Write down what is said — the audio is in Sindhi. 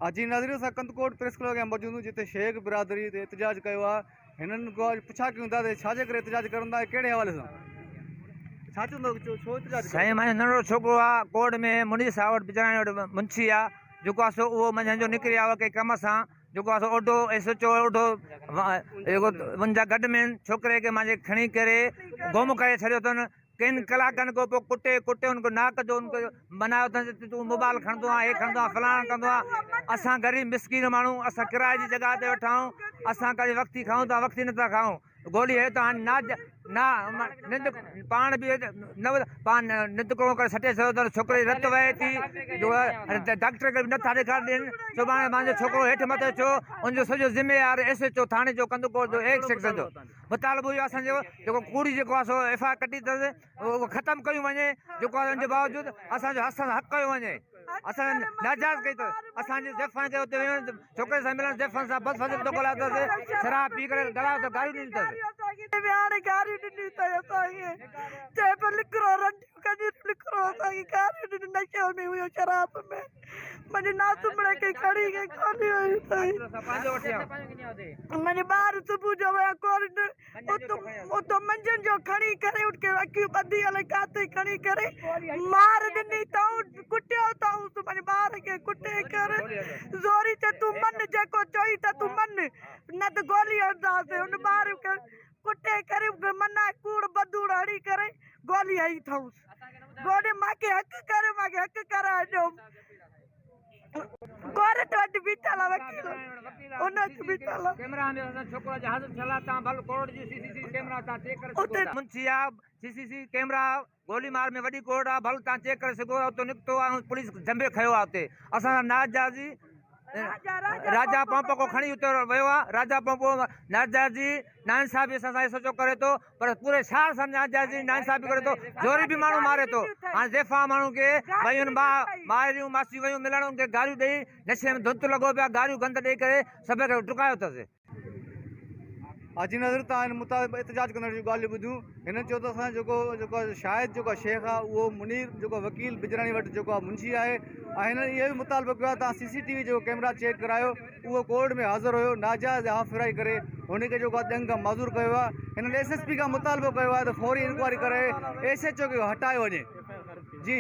جي ناظرين اسان ڪنڌڪوٽ پريس ڪلب اڳيان موجود آهيون جتي شيخ برادري تي احتجاج ڪيو آهي هنن کان اڄ پڇا ڪيون ٿا ته ڇا جي ڪري احتجاج ڪرن ٿا ۽ ڪهڙي حوالي سان ڇا چوندو ڇو احتجاج ڪيو سائين منهنجو ننڍڙو ڇوڪرو آ ڪورٽ ۾ منير صاحب وٽ بجراڻي وٽ منشي آ جيڪو آ سو اهو منجهند جو نڪري آيو آ ڪنهن ڪم سان جيڪو آ سو اوڍو ايس ايچ او اوڍو جيڪو ان جا گڏ مين ڇوڪري کي مانجي کڻي ڪري گم ڪري ڇڏيو اٿن ڪن ڪلاڪن کان پوء ڪٽي ڪٽي ان کي ناڪ جو ان کي بنايو اٿس ته تون موبائل کڻندو آهين هي کڻندو آهين فلاڻو ڪندو آهين اسان غريب مسڪين ماڻهو اسان ڪرائي جي جڳهه تي ويٺا آهيون اسان ڪڏهن وقتي کائون ٿا وقتي نٿا کائون گولي هي ته هاڻي ناج نا نند پاڻ به نه پاڻ نند ڪرو ڪري سٽي ڇڏيو اٿس ڇوڪري جي رت وهي ٿي جو ڊاڪٽر کي به نٿا ڏيکاري ڏين سڀاڻي مانجو ڇوڪرو هيٺ مٿي ٿيو ان جو سڄو ذميوار ايس ايچ او ٿاڻي جو ڪنڌڪوٽ جو ايڪ سيڪشن جو مطالبو اهو اسان جو جيڪو ڪوڙي جيڪو آهي سو ايف I R ڪٽي اٿس اهو ختم ڪيو وڃي جيڪو آهي ان جي باوجود اسان جو حق حق ڪيو وڃي اسان ناجائز ڪئي اٿس اسان جي زيفان کي اتي وڃڻ ڇوڪري سان ملڻ زيفان سان بد فضل ٿو ڳالهايو اٿس شراب پي ڪري ڳالهايو اٿس گاريون ڏنيون اٿس ويهاڻي گاريون ڏنيون اٿئي اسان کي چئي پيو لڪرو رنڊيون ڪنديون لڪرو اسان کي گاريون ڏنيون نشي ۾ هيو شراب ۾ منهنجي ناسمڙي کي کڻي کي کولي وئي اٿئي منهنجي ٻار صبح جو ويا ڪورٽ اتو منجهند جو کڻي ڪري ان کي اکيون ٻڌي الائي ڪاٿي کڻي ڪري مار ڏني اٿئون ڪٽيو اٿئون منهنجي ٻار کي ڪٽي ڪري زوري چي تون من جيڪو چوئي ته تون من نه ته گولي هڻنداسين ان ٻار کي ڪٽي ڪري منا ڪوڙ بدوڙ هڻي ڪري گولي هنئي اٿئونس گوڏي مانکي حق ڪريو مانکي حق ڪرائي ڏيو ڪورٽ وٽ بيٺل آ وڪيل ان وٽ بيٺل آ ڪيمرا ۾ اسان ڇوڪرو اڄ حاضر ٿيل آ تان ڀل ڪورٽ جي سي سي سي ڪيمرا تان چيڪ ڪري سگهو ٿا منشي آ سي سي سي ڪيمرا گولي مار ۾ وڏي ڪورٽ آ ڀل تان چيڪ ڪري سگهو ٿا اتو نڪتو آ پوليس جنبي کنيو آ اتي اسان سان ناجائزي راجا پمپ کو کڻي اتي ويو آ راجا پمپ ناجائزي ناانصافي اسان سان ايس ايچ او ڪري ٿو پر پوري شهر سان ناجائزي ناانصافي ڪري ٿو زوري به ماڻهو ماري ٿو هاڻي زيفا ماڻهو کي ويون ما مائريون ماسيون ويون ملڻ ان کي گاريون ڏئي نشي ۾ ڌنت لڳو پيا گاريون گند ڏئي ڪري سڀ کي ڊڪايو اٿس. حاجي نظر تان هن مطالب احتجاج ڪندڙ جون ڳالهيون ٻڌيون هنن چيو ته اسان جيڪو جيڪو شاهد جيڪو شيخ آهي اهو منير جيڪو وڪيل بجراڻي وٽ جيڪو آهي منشي آهي ۽ هنن اهو به مطالبو ڪيو آهي ته سي سي ٽي وي جيڪو ڪيمرا چيڪ ڪرايو اهو ڪورٽ ۾ حاضر هيو، ناجائز هاف فرائي ڪري هن کي جيڪو آهي ڄنگهه کان معذور ڪيو ويو آهي، هنن ايس ايس پي کان مطالبو ڪيو آهي ته فوري انڪوائري ڪرائي ايس ايڇ او کي هٽايو وڃي. جي.